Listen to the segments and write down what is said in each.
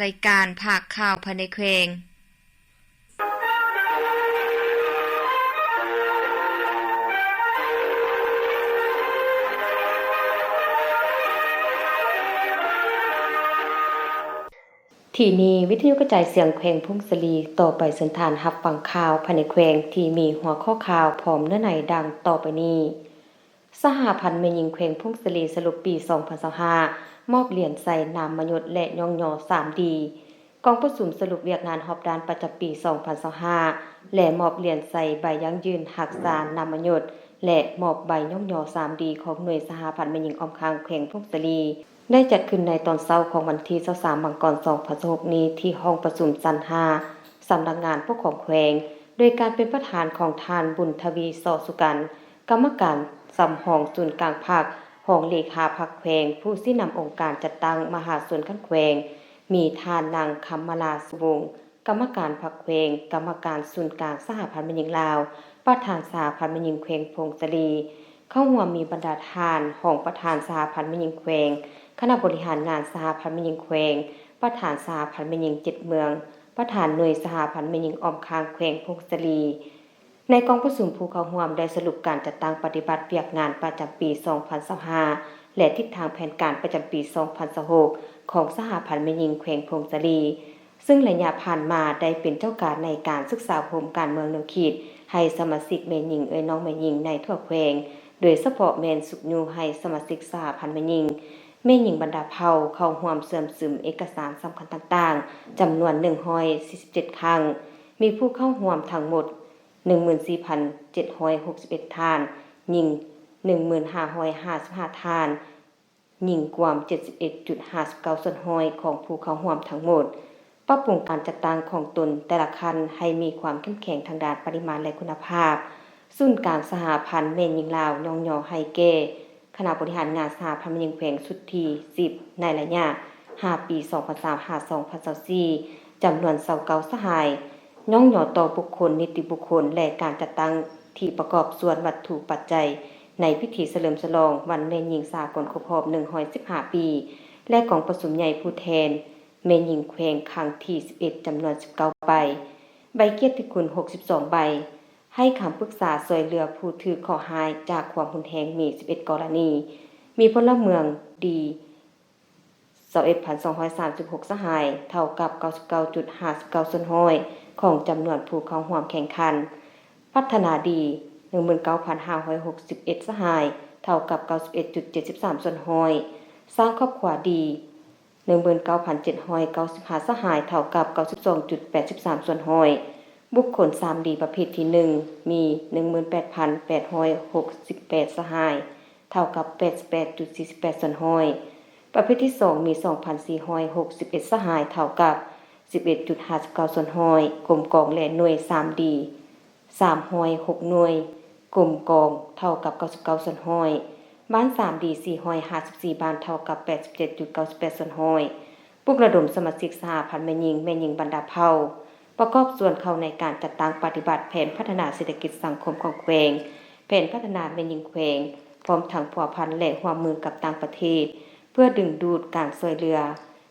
ລາຍການພາກຂ່າວພາຍໃນແຂວງ. ທີ່ນີ້ ວິທະຍຸກະຈາຍສຽງແຂວງຜົ້ງສາລີ. ຕໍ່ໄປເຊີນທ່ານຮັບຟັງຂ່າວພາຍໃນແຂວງທີ່ມີຫົວຂໍ້ຂ່າວພ້ອມເນື້ອໃນດັ່ງຕໍ່ໄປນີ້. ສະຫະພັນແມ່ຍິງແຂວງຜົ້ງສາລີສະຫຼຸບປີສອງພັນຊາວຫ້າ ມອບຫຼຽນໃສ່ນາມມະຍົດ ແລະ ຍ້ອງຍໍສາມດີ. ກອງປະຊຸມສະຫຼຸບວຽກງານຮອບດ້ານປະຈຳປີສອງພັນຊາວຫ້າ ແລະ ມອບຫຼຽນໃສ່ໃບຢັ້ງຢືນຮັກສານາມມະຍົດ ແລະ ມອບໃບຍ້ອງຍໍສາມດີ ຂອງໜ່ວຍສະຫະພັນແມ່ຍິງອ້ອມຂ້າງແຂວງຜົ້ງສາລີ ໄດ້ຈັດຂຶ້ນໃນຕອນເຊົ້າຂອງວັນທີຊາວສາມ ມັງກອນ ສອງພັນຊາວຫົກນີ້ ທີ່ຫ້ອງປະຊຸມຊັ້ນຫ້າ ສຳນັກງານປົກຄອງແຂວງ ໂດຍການເປັນປະທານຂອງທ່ານ ບຸນທະວີ ສໍສຸກັນ ກຳມະການສຳຮອງສູນກາງພັກ, ຮອງເລຂາພັກແຂວງ, ຜູ້ຊີ້ນຳອົງການຈັດຕັ້ງມະຫາຊົນຂັ້ນແຂວງ, ມີທ່ານນາງ ຄຳມະລາ ສຸວົງ ກຳມະການພັກແຂວງ, ກຳມະການສູນກາງສະຫະພັນແມ່ຍິງລາວ, ປະທານສະຫະພັນແມ່ຍິງແຂວງຜົ້ງສາລີ. ເຂົ້າຮ່ວມມີບັນດາທ່ານ ຮອງປະທານສະຫະພັນແມ່ຍິງແຂວງ, ຄະນະບໍລິຫານງານສະຫະພັນແມ່ຍິງແຂວງ, ປະທານສະຫະພັນແມ່ຍິງເຈັດເມືອງ, ປະທານໜ່ວຍສະຫະພັນແມ່ຍິງອ້ອມຂ້າງແຂວງຜົ້ງສາລີ. ໃນກອງປະຊຸມ ຜູ້ເຂົ້າຮ່ວມໄດ້ສະຫຼຸບການຈັດຕັ້ງປະຕິບັດວຽກງານປະຈຳປີສອງພັນຊາວຫ້າ ແລະ ທິດທາງແຜນການປະຈຳປີສອງພັນຊາວຫົກ ຂອງສະຫະພັນແມ່ຍິງແຂວງຜົ້ງສາລີ, ເຊິ່ງໄລຍະຜ່ານມາໄດ້ເປັນເຈົ້າການໃນການສຶກສາອົບຮົມການເມືອງແນວຄິດໃຫ້ສະມາຊິກແມ່ຍິງເອື້ອຍນ້ອງແມ່ຍິງໃນທົ່ວແຂວງ, ໂດຍສະເພາະແມ່ນຊຸກຍູ້ໃຫ້ສະມາຊິກສະຫະພັນແມ່ຍິງ, ແມ່ຍິງບັນດາເຜົ່າເຂົ້າຮ່ວມເຊື່ອມຊຶມເອກະສານສຳຄັນຕ່າງໆ ຈຳນວນໜຶ່ງຮ້ອຍສີ່ສິບເຈັດຄັ້ງ, ມີຜູ້ເຂົ້າຮ່ວມທັງໝົດ ໜຶ່ງໝື່ນສີ່ພັນເຈັດຮ້ອຍຫົກສິບເອັດທ່ານ, ຍິງໜຶ່ງໝື່ນຫ້າຮ້ອຍຫ້າສິບຫ້າທ່ານ, ຍິງກວມເຈັດສິບເອັດຈຸດຫ້າສິບເກົ້າສ່ວນຮ້ອຍຂອງຜູ້ເຂົ້າຮ່ວມທັງໝົດ. ປັບປຸງການຈັດຕັ້ງຂອງຕົນແຕ່ລະຂັ້ນໃຫ້ມີຄວາມເຂັ້ມແຂງທາງດ້ານປະລິມານ ແລະ ຄຸນນະພາບ. ສູນກາງສະຫະພັນແມ່ຍິງລາວຍ້ອງຍໍໃຫ້ແກ່ ຄະນະບໍລິຫານງານສະຫະພັນແມ່ຍິງແຂວງຊຸດທີສິບ ໃນໄລຍະຫ້າປີ ສອງພັນຊາວຫ້າ ສອງພັນຊາວສີ່ ຈຳນວນຊາວເກົ້າສະຫາຍ, ຍ້ອງຍໍຕໍ່ບຸກຄົນ, ນິຕິບຸກຄົນ ແລະ ການຈັດຕັ້ງທີ່ປະກອບສ່ວນວັດຖຸປັດໄຈໃນພິທີສະເຫຼີມສະຫຼອງວັນແມ່ຍິງສາກົນຄົບຮອບໜຶ່ງຮ້ອຍສິບຫ້າປີ ແລະ ກອງປະຊຸມໃຫຍ່ຜູ້ແທນແມ່ຍິງແຂວງຄັ້ງທີສິບເອັດ ຈຳນວນສິບເກົ້າໃບ, ໃບກຽດຕິຄຸນຫົກສິບສອງໃບ, ໃຫ້ຄຳປຶກສາຊ່ວຍເຫຼືອຜູ້ຖືກເຄາະຮ້າຍຈາກຄວາມຮຸນແຮງມີສິບເອັດກໍລະນີ, ມີພົນລະເມືອງດີຊາວເອັດພັນສອງຮ້ອຍສາມສິບຫົກສະຫາຍ, ເທົ່າກັບເກົ້າສິບເກົ້າຈຸດຫ້າສິບເກົ້າສ່ວນຮ້ອຍຂອງຈຳນວນຜູ້ເຂົ້າຮ່ວມແຂ່ງຂັນ, ພັດທະນາດີໜຶ່ງໝື່ນເກົ້າພັນຫ້າຮ້ອຍຫົກສິບເອັດສະຫາຍ, ເທົ່າກັບເກົ້າສິບເອັດຈຸດເຈັດສິບສາມສ່ວນຮ້ອຍ, ສ້າງຄອບຄົວດີ ໜຶ່ງໝື່ນເກົ້າພັນເຈັດຮ້ອຍເກົ້າສິບຫ້າສະຫາຍ, ເທົ່າກັບເກົ້າສິບສອງຈຸດແປດສິບສາມສ່ວນຮ້ອຍ. ບຸກຄົນສາມດີປະເພດທີໜຶ່ງ ມີໜຶ່ງໝື່ນແປດພັນແປດຮ້ອຍຫົກສິບແປດສະຫາຍ, ເທົ່າກັບແປດສິບແປດຈຸດສີ່ສິບແປດສ່ວນຮ້ອຍ. ປະເພດທີສອງ ມີສອງພັນສີ່ຮ້ອຍຫົກສິບເອັດສະຫາຍ, ເທົ່າກັບສິບເອັດຈຸດຫ້າສິບເກົ້າສ່ວນຮ້ອຍ. ກົມກອງ ແລະ ໜ່ວຍສາມດີ ສາມຮ້ອຍຫົກໜ່ວຍ, ກົມກອງເທົ່າກັບເກົ້າສິບເກົ້າສ່ວນຮ້ອຍ, ບ້ານສາມດີສີ່ຮ້ອຍຫ້າສິບສີ່ບ້ານ ເທົ່າກັບແປດສິບເຈັດຈຸດເກົ້າສິບແປດສ່ວນຮ້ອຍ. ປຸກລະດົມສະມາຊິກສະຫະພັນແມ່ຍິງ, ແມ່ຍິງບັນດາເຜົ່າ ປະກອບສ່ວນເຂົ້າໃນການຈັດຕັ້ງປະຕິບັດແຜນພັດທະນາເສດຖະກິດສັງຄົມຂອງແຂວງ, ແຜນພັດທະນາແມ່ຍິງແຂວງ, ພ້ອມທັງພົວພັນ ແລະ ຮ່ວມມືກັບຕ່າງປະເທດ ເພື່ອດຶງດູດການຊ່ວຍເຫຼືອ.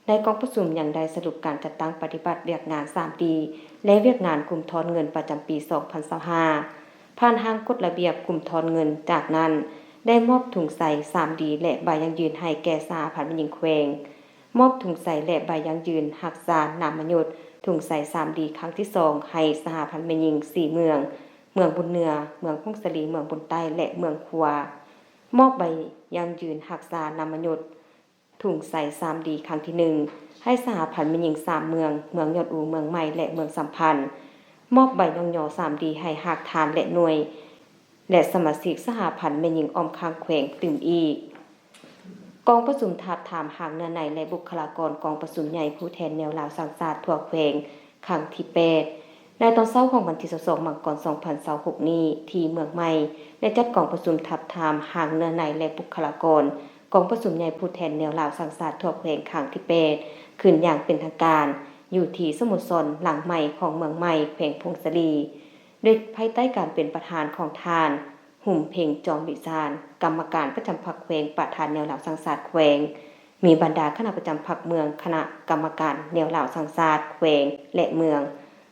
ໃນກອງປະຊຸມຍັງໄດ້ສະຫຼຸບການຈັດຕັ້ງປະຕິບັດວຽກງານສາມດີ ແລະ ວຽກງານກຸ່ມທອນເງິນປະຈຳປີສອງພັນຊາວຫ້າ ຜ່ານຮ່າງກົດລະບຽບກຸ່ມທອນເງິນ. ຈາກນັ້ນ ໄດ້ມອບທຸງໃສ່ສາມດີ ແລະ ໃບຢັ້ງຢືນໃຫ້ແກ່ສະຫະພັນແມ່ຍິງແຂວງ, ມອບທຸງໃສ່ ແລະ ໃບຢັ້ງຢືນຮັກສານາມມະຍົດ ທຸງໃສ່ສາມດີຄັ້ງທີສອງ ໃຫ້ສະຫະພັນແມ່ຍິງສີ່ເມືອງ, ເມືອງບຸນເໜືອ, ເມືອງຜົ້ງສາລີ, ເມືອງບຸນໃຕ້ ແລະ ເມືອງຂວາ, ມອບໃບຢັ້ງຢືນຮັກສານາມມະຍົດ ທຸງໃສ່ສາມດີຄັ້ງທີໜຶ່ງ ໃຫ້ສະຫະພັນແມ່ຍິງສາມເມືອງ, ເມືອງຍອດອູ, ເມືອງໃໝ່ ແລະ ເມືອງສຳພັນ, ມອບໃບຍ້ອງຍໍສາມດີໃຫ້ຮາກຖານ ແລະ ໜ່ວຍ ແລະ ສະມາຊິກສະຫະພັນແມ່ຍິງອ້ອມຂ້າງແຂວງຕື່ມອີກ. ກອງປະຊຸມທາບທາມຮ່າງເນື້ອໃນ ແລະ ບຸກຄະລາກອນ ກອງປະຊຸມໃຫຍ່ຜູ້ແທນແນວລາວສ້າງຊາດທົ່ວແຂວງ ຄັ້ງທີແປດ ໃນຕອນເຊົ້າຂອງວັນທີຊາວສອງ ມັງກອນ ສອງພັນຊາວຫົກນີ້ ທີ່ເມືອງໃໝ່ ໄດ້ຈັດກອງປະຊຸມທາບທາມຮ່າງເນື້ອໃນ ແລະ ບຸກຄະລາກອນ ກອງປະຊຸມໃຫຍ່ຜູ້ແທນແນວລາວສ້າງຊາດທົ່ວແຂວງຄັ້ງທີແປດ ຂຶ້ນຢ່າງເປັນທາງການ ຢູ່ທີ່ສະໂມສອນຫຼັງໃໝ່ຂອງເມືອງໃໝ່ ແຂວງຜົ້ງສາລີ ໂດຍພາຍໃຕ້ການເປັນປະທານຂອງທ່ານ ຫຸມເພັງ ຈອມວິຊານ ກຳມະການປະຈຳພັກແຂວງ, ປະທານແນວລາວສ້າງຊາດແຂວງ, ມີບັນດາຄະນະປະຈຳພັກເມືອງ, ຄະນະກຳມະການແນວລາວສ້າງຊາດແຂວງ ແລະ ເມືອງ,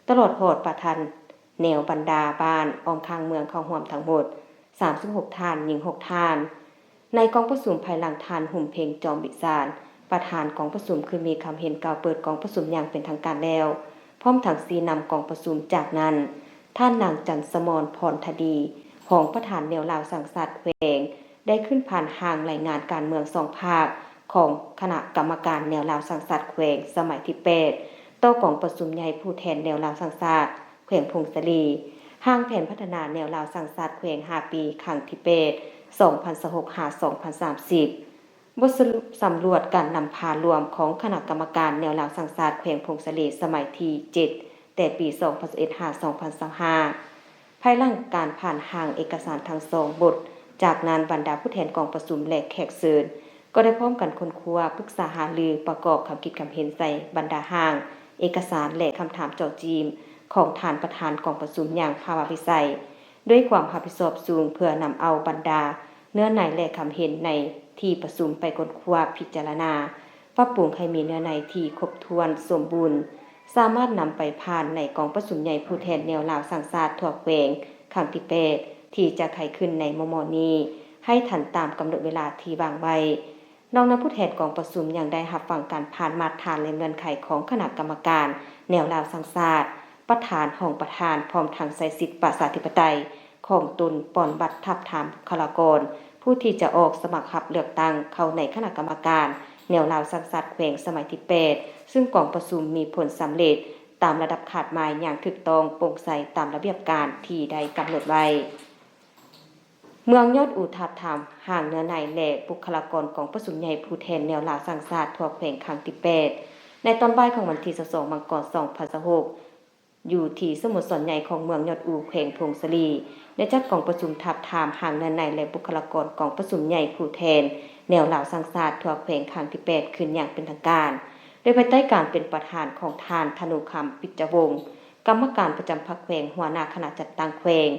ຕະຫຼອດຮອດປະທານແນວບັນດາບ້ານອ້ອມຂ້າງເມືອງເຂົ້າຮ່ວມທັງໝົດສາມສິບຫົກທ່ານ, ຍິງຫົກທ່ານ. ໃນກອງປະຊຸມ, ພາຍຫຼັງທ່ານ ຫຸມເພັງ ຈອມວິສານ ປະທານກອງປະຊຸມ ຄືມີຄຳເຫັນກ່າວເປີດກອງປະຊຸມຢ່າງເປັນທາງການແລ້ວ, ພ້ອມທັງຊີ້ນຳກອງປະຊຸມ. ຈາກນັ້ນ, ທ່ານນາງ ຈັນສະໝອນ ພອນທະດີ ຮອງປະທານແນວລາວສ້າງຊາດແຂວງ ໄດ້ຂຶ້ນຜ່ານຮ່າງລາຍງານການເມືອງສອງພາກຂອງຄະນະກຳມະການແນວລາວສ້າງຊາດແຂວງສະໄໝທີແປດ ຕໍ່ກອງປະຊຸມໃຫຍ່ຜູ້ແທນແນວລາວສ້າງຊາດແຂວງຜົ້ງສາລີ, ຮ່າງແຜນພັດທະນາແນວລາວສ້າງຊາດແຂວງຫ້າປີ ຄັ້ງທີແປດ ສອງພັນຊາວຫົກ ຫາ ສອງພັນສາມສິບ, ບົດສະ ສຳຫຼວດການນຳພາລວມຂອງຄະນະກຳມະການແນວລາວສ້າງຊາດແຂວງຜົ້ງສາລີສະໄໝທີເຈັດ ແຕ່ປີສອງພັນຊາວເອັດ ຫາ ສອງພັນຊາວຫ້າ. ພາຍຫຼັງການຜ່ານຮ່າງເອກະສານທັງສອງບົດ, ຈາກນັ້ນບັນດາຜູ້ແທນກອງປະຊຸມ ແລະ ແຂກເຊີນ ກໍໄດ້ພ້ອມກັນຄົ້ນຄວ້າ, ປຶກສາຫາລື, ປະກອບຄຳຄິດຄຳເຫັນໃສ່ບັນດາຮ່າງເອກະສານ ແລະ ຄຳຖາມເຈາະຈີມຂອງທ່ານປະທານກອງປະຊຸມຢ່າງພາວະວິໄສ, ດ້ວຍຄວາມຮັບຜິດຊອບສູງ ເພື່ອນຳເອົາບັນດາເນື້ອໃນ ແລະ ຄຳເຫັນໃນທີ່ປະຊຸມໄປຄົ້ນຄວ້າ, ພິຈາລະນາ, ປັບປຸງໃຫ້ມີເນື້ອໃນທີ່ຄົບຖ້ວນສົມບູນ, ສາມາດນຳໄປຜ່ານໃນກອງປະຊຸມໃຫຍ່ຜູ້ແທນແນວລາວສ້າງຊາດທົ່ວແຂວງຄັ້ງທີແປດ ທີ່ຈະໄຂຂຶ້ນໃນມໍ່ໆນີ້ ໃຫ້ທັນຕາມກຳນົດເວລາທີ່ວາງໄວ້. ນອກນັ້ນ, ຜູ້ແທນກອງປະຊຸມຍັງໄດ້ຮັບຟັງການຜ່ານມາດຖານ ແລະ ເງື່ອນໄຂຂອງຄະນະກຳມະການແນວລາວສ້າງຊາດ, ປະທານ, ຮອງປະທານ, ພ້ອມທັງໃຊ້ສິດປະຊາທິປະໄຕຂອງຕົນປ່ອນບັດທາບທາມບຸກຄະລາກອນຜູ້ທີ່ຈະອອກສະໝັກຮັບເລືອກຕັ້ງເຂົ້າໃນຄະນະກຳມະການແນວລາວສ້າງຊາດແຂວງສະໄໝທີແປດ ຊຶ່ງກອງປະຊຸມມີຜົນສຳເລັດຕາມລະດັບຄາດໝາຍຢ່າງຖືກຕ້ອງໂປ່ງໃສຕາມລະບຽບການທີ່ໄດ້ກຳນົດໄວ້. ເມືອງຍອດອູ ທາບທາມຮ່າງເນື້ອໃນ ແລະ ບຸກຄະລາກອນກອງປະຊຸມໃຫຍ່ຜູ້ແທນແນວລາວສ້າງຊາດທົ່ວແຂວງຄັ້ງທີແປດ ໃນຕອນບ່າຍຂອງວັນທີຊາວສອງ ມັງກອນ ສອງພັນຊາວຫົກ ຢູ່ທີ່ສະໂມສອນໃຫຍ່ຂອງເມືອງຍອດອູ ແຂວງຜົ້ງສາລີ ໄດ້ຈັດກອງປະຊຸມທາບທາມຮ່າງເນື້ອໃນ ແລະ ບຸກຄະລາກອນກອງປະຊຸມໃຫຍ່ຜູ້ແທນແນວລາວສ້າງຊາດທົ່ວແຂວງຄັ້ງທີແປດ ຂຶ້ນຢ່າງເປັນທາງການ ໂດຍພາຍໃຕ້ການເປັນປະທານຂອງທ່ານ ທະນູຄຳ ປິດຈະວົງ ກຳມະການປະຈຳພັກແຂວງ, ຫົວໜ້າຄະນະຈັດຕັ້ງແຂວງ,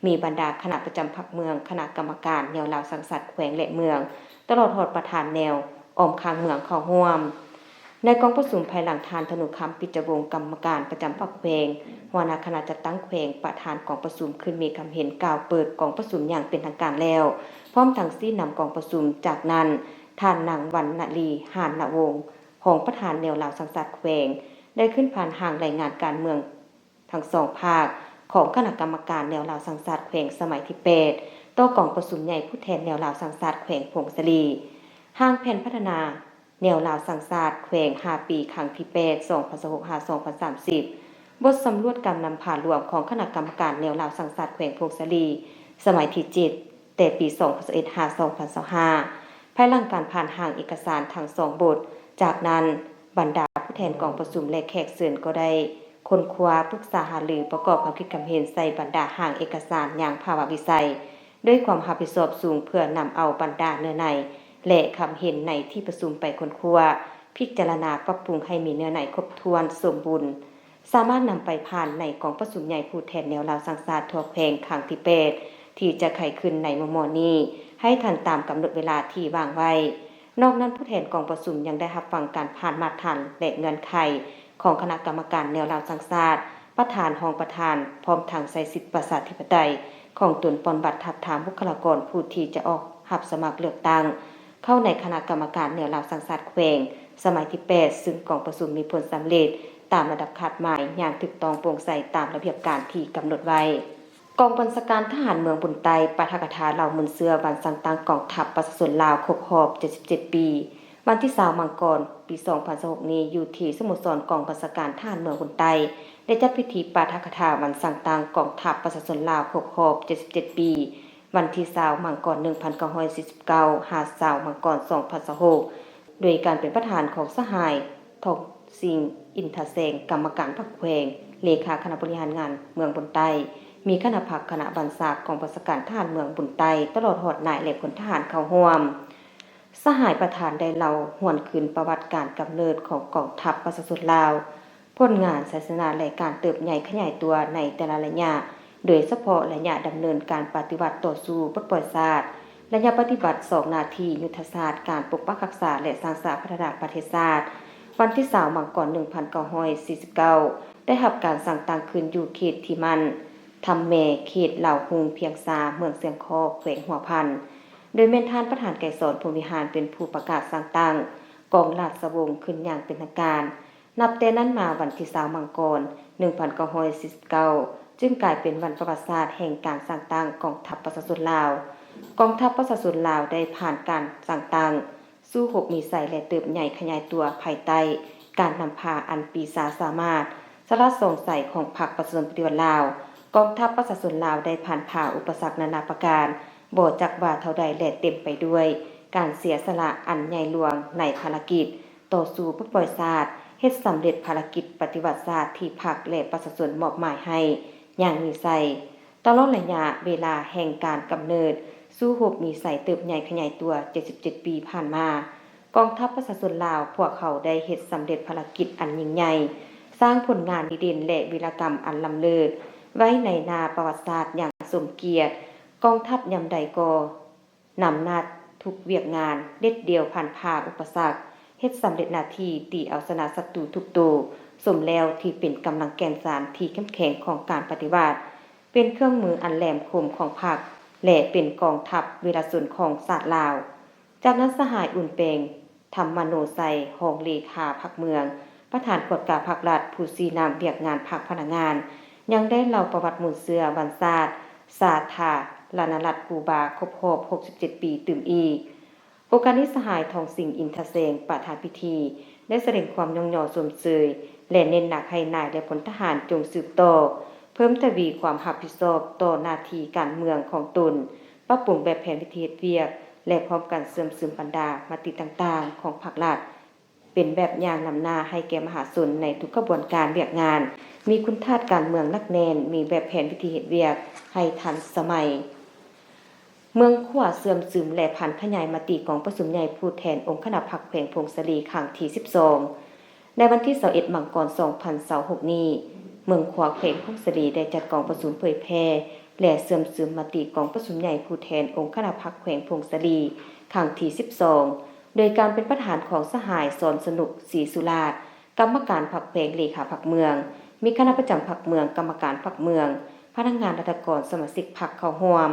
ມີບັນດາຄະນະປະຈຳພັກເມືອງ, ຄະນະກຳມະການແນວລາວສ້າງຊາດແຂວງ ແລະ ເມືອງ, ຕະຫຼອດຮອດປະທານແນວອ້ອມຂ້າງເມືອງເຂົ້າຮ່ວມ. ໃນກອງປະຊຸມ, ພາຍຫຼັງທ່ານ ທະນູຄຳ ປິດຈະວົງ ກຳມະການປະຈຳພັກແຂວງ, ຫົວໜ້າຄະນະຈັດຕັ້ງແຂວງ, ປະທານກອງປະຊຸມ ຂຶ້ນມີຄຳເຫັນກ່າວເປີດກອງປະຊຸມຢ່າງເປັນທາງການແລ້ວ, ພ້ອມທັງຊີ້ນຳກອງປະຊຸມ. ຈາກນັ້ນ, ທ່ານ ນາງ ວັນນະລີ ຫານນະວົງ ຮອງປະທານແນວລາວສ້າງຊາດແຂວງ ໄດ້ຂຶ້ນຜ່ານຮ່າງລາຍງານການເມືອງທັງສອງພາກຂອງຄະນະກຳມະການແນວລາວສ້າງຊາດແຂວງສະໄໝທີແປດ ຕໍ່ກອງປະຊຸມໃຫຍ່ຜູ້ແທນແນວລາວສ້າງຊາດແຂວງຜົ້ງສາລີ, ຮ່າງແຜນພັດທະນາແນວລາວສ້າງຊາດແຂວງຫ້າປີ ຄັ້ງທີແປດ ສອງພັນຊາວຫົກ ຫາ ສອງພັນສາມສິບ, ບົດສຳຫຼວດການນຳພາລວມຂອງຄະນະກຳມະການແນວລາວສ້າງຊາດແຂວງຜົ້ງສາລີ ສະໄໝທີເຈັດ ແຕ່ປີສອງພັນຊາວເອັດ ຫາ ສອງພັນຊາວຫ້າ ພາຍຫຼັງການຜ່ານຮ່າງເອກະສານທັງສອງບົດ. ຈາກນັ້ນ, ບັນດາຜູ້ແທນກອງປະຊຸມ ແລະ ແຂກເຊີນກໍໄດ້ຄົ້ນຄວ້າ, ປຶກສາຫາລື, ປະກອບຄຳຄິດຄຳເຫັນໃສ່ບັນດາຮ່າງເອກະສານຢ່າງພາວະວິໄສ ດ້ວຍຄວາມຮັບຜິດຊອບສູງ ເພື່ອນຳເອົາບັນດາເນື້ອໃນ ແລະ ຄຳເຫັນໃນທີ່ປະຊຸມໄປຄົ້ນຄວ້າ, ພິຈາລະນາ, ປັບປຸງໃຫ້ມີເນື້ອໃນຄົບຖ້ວນສົມບູນ, ສາມາດນຳໄປຜ່ານໃນກອງປະຊຸມໃຫຍ່ຜູ້ແທນແນວລາວສ້າງຊາດທົ່ວແຂວງຄັ້ງທີແປດ ທີ່ຈະໄຂຂຶ້ນໃນມໍ່ໆນີ້ ໃຫ້ທັນຕາມກຳນົດເວລາທີ່ວາງໄວ້. ນອກນັ້ນ, ຜູ້ແທນກອງປະຊຸມຍັງໄດ້ຮັບຟັງການຜ່ານມາດຖານ ແລະ ເງື່ອນໄຂຂອງຄະນະກຳມະການແນວລາວສ້າງຊາດ, ປະທານ, ຮອງປະທານ, ພ້ອມທັງໃຊ້ສິດປະຊາທິປະໄຕຂອງຕົນ ປ່ອນບັດທາບທາມບຸກຄະລາກອນຜູ້ທີ່ຈະອອກຮັບສະໝັກເລືອກຕັ້ງ ເຂົ້າໃນຄະນະກຳມະການແນວລາວສ້າງຊາດແຂວງ ສະໄໝທີແປດ ຊຶ່ງກອງປະຊຸມມີຜົນສຳເລັດຕາມລະດັບຄາດໝາຍຢ່າງຖືກຕ້ອງໂປ່ງໃສຕາມລະບຽບການທີ່ກຳນົດໄວ້. ກອງບັນຊາການທະຫານເມືອງບຸນໃຕ້ ປາຖະກະຖາເລົ່າມູນເຊື້ອວັນສ້າງຕັ້ງກອງທັບປະຊາຊົນລາວຄົບຮອບເຈັດສິບເຈັດປີ ວັນທີຊາວ ມັງກອນ ປີສອງພັນຊາວຫົກນີ້ ຢູ່ທີ່ສະໂມສອນກອງບັນຊາການທະຫານເມືອງບຸນໃຕ້ ໄດ້ຈັດພິທີປາຖະກະຖາວັນສ້າງຕັ້ງກອງທັບປະຊາຊົນລາວຄົບຮອບເຈັດສິບເຈັດປີ ວັນທີຊາວ ມັງກອນ ໜຶ່ງພັນເກົ້າຮ້ອຍສີ່ສິບເກົ້າ ຫາ ຊາວ ມັງກອນ ສອງພັນຊາວຫົກ ໂດຍການເປັນປະທານຂອງສະຫາຍ ທອງສິງ ອິນທະແສງ ກຳມະການພັກແຂວງ, ເລຂາຄະນະບໍລິຫານງານເມືອງບຸນໃຕ້, ມີຄະນະພັກ, ຄະນະບັນຊາກອງບັນຊາການທະຫານເມືອງບຸນໃຕ້, ຕະຫຼອດຮອດນາຍ ແລະ ພົນທະຫານເຂົ້າຮ່ວມ. ສະຫາຍປະທານໄດ້ເລົ່າຫວນຄືນປະຫວັດການກຳເນີດຂອງກອງທັບປະຊາຊົນລາວ, ຜົນງານ, ໄຊຊະນະ ແລະ ການເຕີບໃຫຍ່ຂະຫຍາຍຕົວໃນແຕ່ລະໄລຍະ, ໂດຍສະເພາະໄລຍະດຳເນີນການປະຕິວັດຕໍ່ສູ້ປົດປ່ອຍຊາດ, ໄລຍະປະຕິບັດສອງໜ້າທີ່ຍຸດທະສາດການປົກປັກຮັກສາ ແລະ ສ້າງສາພັດທະນາປະເທດຊາດ ວັນທີຊາວ ມັງກອນ ໜຶ່ງພັນເກົ້າຮ້ອຍສີ່ສິບເກົ້າ ໄດ້ຮັບການສ້າງຕັ້ງຂຶ້ນຢູ່ເຂດທີ່ໝັ້ນ ທຳແມ ເຂດລາວຮຸ່ງພຽງຊາ ເມືອງຊຽງຄໍ້ ແຂວງຫົວພັນ ໂດຍແມ່ນທ່ານປະທານໄກສອນ ພົມວິຫານ ເປັນຜູ້ປະກາດສ້າງຕັ້ງກອງລາຊະວົງຂຶ້ນຢ່າງເປັນທາງການ. ນັບແຕ່ນັ້ນມາ ວັນທີຊາວ ມັງກອນ ໜຶ່ງພັນເກົ້າຮ້ອຍສີ່ສິບເກົ້າ ຈຶ່ງກາຍເປັນວັນປະຫວັດສາດແຫ່ງການສ້າງຕັ້ງກອງທັບປະຊາຊົນລາວ. ກອງທັບປະຊາຊົນລາວໄດ້ຜ່ານການສ້າງຕັ້ງ ສູ້ຮົບມີໄຊ ແລະ ເຕີບໃຫຍ່ຂະຫຍາຍຕົວພາຍໃຕ້ການນຳພາອັນປີຊາສາມາດ, ສະຫຼາດສ່ອງໃສຂອງພັກປະຊາຊົນປະຕິວັດລາວ. ກອງທັບປະຊາຊົນລາວໄດ້ຜ່ານຜ່າອຸປະສັກນານາປະການ ບໍ່ຈັກວ່າເທົ່າໃດ ແລະ ເຕັມໄປດ້ວຍການເສຍສະຫຼະອັນໃຫຍ່ຫຼວງໃນພາລະກິດ ຕໍ່ສູ້ປົດປ່ອຍຊາດ, ເຮັດສຳເລັດພາລະກິດປະຕິວັດຊາດທີ່ພັກ ແລະ ປະຊາຊົນມອບໝາຍໃຫ້ຢ່າງມີໄຊ. ຕະຫຼອດໄລຍະເວລາແຫ່ງການກຳເນີດສູ້ຮົບມີໄຊເຕີບໃຫຍ່ຂະຫຍາຍຕົວເຈັດສິບເຈັດປີຜ່ານມາ, ກອງທັບປະຊາຊົນລາວ ພວກເຂົາໄດ້ເຮັດສຳເລັດພາລະກິດອັນຍິ່ງໃຫຍ່, ສ້າງຜົນງານດີເດັ່ນ ແລະ ວີລະກຳອັນລ້ຳເລີດໄວ້ໃນໜ້າປະຫວັດສາດຢ່າງສົມກຽດ. ກອງທັບຍາມໃດກໍ ນຳໜ້າທຸກວຽກງານ ເດັດດ່ຽວຜ່ານຜ່າອຸປະສັກ, ເຮັດສຳເລັດໜ້າທີ່, ຕີເອົາຊະນະສັດຕູທຸກໂຕ, ສົມແລ້ວທີ່ເປັນກຳລັງແກ່ນສານທີ່ເຂັ້ມແຂງຂອງການປະຕິວັດ, ເປັນເຄື່ອງມືອັນແຫຼມຄົມຂອງພັກ ແລະ ເປັນກອງທັບວຽລະຊົນຂອງຊາດລາວ. ຈາກນັ້ນ ສະຫາຍ ອຸ່ນແປງ ທຳມະໂນໄຊ ຮອງເລຂາພັກເມືອງ, ປະທານກວດກາພັກລັດ, ຜູ້ຊີ້ນຳວຽກງານພັກພະນັກງານ ຍັງໄດ້ເລົ່າປະຫວັດມູນເຊື້ອວັນຊາດສາທາລະນະລັດກູບາຄົບຮອບຫົກສິບເຈັດປີຕື່ມອີກ. ໂອກາດນີ້ ສະຫາຍ ທອງສິງ ອິນທະແສງ ປະທານພິທີ ໄດ້ສະແດງຄວາມຍ້ອງຍໍຊົມເຊີຍ ແລະ ເນັ້ນໜັກໃຫ້ນາຍ ແລະ ພົນທະຫານຈົ່ງສືບຕໍ່ ເພີ່ມທະວີຄວາມຮັບຜິດຊອບຕໍ່ໜ້າທີ່ການເມືອງຂອງຕົນ, ປັບປຸງແບບແຜນວິທີເຮັດວຽກ ແລະ ພ້ອມກັນເຊື່ອມຊຶມບັນດາມະຕິຕ່າງໆຂອງພັກລັດ ເປັນແບບຢ່າງນຳໜ້າໃຫ້ແກ່ມະຫາຊົນໃນທຸກຂະບວນການວຽກງານ, ມີຄຸນທາດການເມືອງໜັກແໜ້ນ, ມີແບບແຜນວິທີເຮັດວຽກໃຫ້ທັນສະໄໝ. ເມືອງຂວາເຊື່ອມຊຶມ ແລະ ຜັນຂະຫຍາຍມະຕິກອງປະຊຸມໃຫຍ່ຜູ້ແທນອົງຄະນະພັກແຂວງຜົ້ງສາລີຄັ້ງທີສິບສອງ ໃນວັນທີຊາວເອັດ ມັງກອນ ສອງພັນຊາວຫົກນີ້, ເມືອງຂວາແຂວງຜົ້ງສາລີໄດ້ຈັດກອງປະຊຸມເຜີຍແຜ່ ແລະ ເຊື່ອມຊຶມມະຕິກອງປະຊຸມໃຫຍ່ຜູ້ແທນອົງຄະນະພັກແຂວງຜົ້ງສາລີຄັ້ງທີສິບສອງ ໂດຍການເປັນປະທານຂອງສະຫາຍ ສອນສະໜຸກ ສີສຸລາດ ກຳມະການພັກແຂວງ ເລຂາພັກເມືອງ, ມີຄະນະປະຈຳພັກເມືອງ, ກຳມະການພັກເມືອງ, ພະນັກງານລັດຖະກອນ, ສະມາຊິກພັກເຂົ້າຮ່ວມ.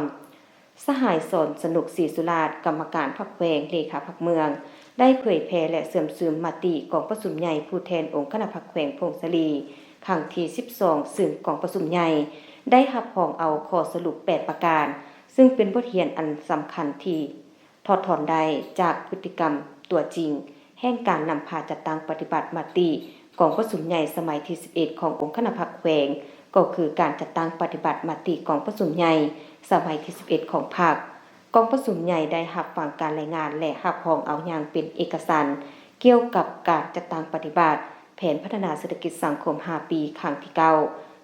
ສະຫາຍ ສອນສະໜຸກ ສີສຸລາດ ກຳມະການພັກແຂວງ ເລຂາພັກເມືອງ ໄດ້ເຜີຍແຜ່ ແລະ ເຊື່ອມຊຶມມະຕິກອງປະຊຸມໃຫຍ່ຜູ້ແທນອົງຄະນະພັກແຂວງຜົ້ງສາລີຄັ້ງທີສິບສອງ ຊຶ່ງກອງປະຊຸມໃຫຍ່ໄດ້ຮັບຮອງເອົາຂໍ້ສະຫຼຸບແປດປະການ ຊຶ່ງເປັນບົດຮຽນອັນສຳຄັນທີ່ ຖອດຖອນໄດ້ຈາກພຶດຕິກຳຕົວຈິງແຫ່ງການນຳພາຈັດຕັ້ງປະຕິບັດມະຕິກອງປະຊຸມໃຫຍ່ສະໄໝທີສິບເອັດຂອງອົງຄະນະພັກແຂວງ ກໍຄືການຈັດຕັ້ງປະຕິບັດມະຕິກອງປະຊຸມໃຫຍ່ສະໄໝທີສິບເອັດຂອງພັກ. ກອງປະຊຸມໃຫຍ່ໄດ້ຮັບຟັງການລາຍງານ ແລະ ຮັບຮອງເອົາຢ່າງເປັນເອກະສັນ ກ່ຽວກັບການຈັດຕັ້ງປະຕິບັດ ແຜນພັດທະນາເສດຖະກິດສັງຄົມຫ້າປີ ຄັ້ງທີເກົ້າ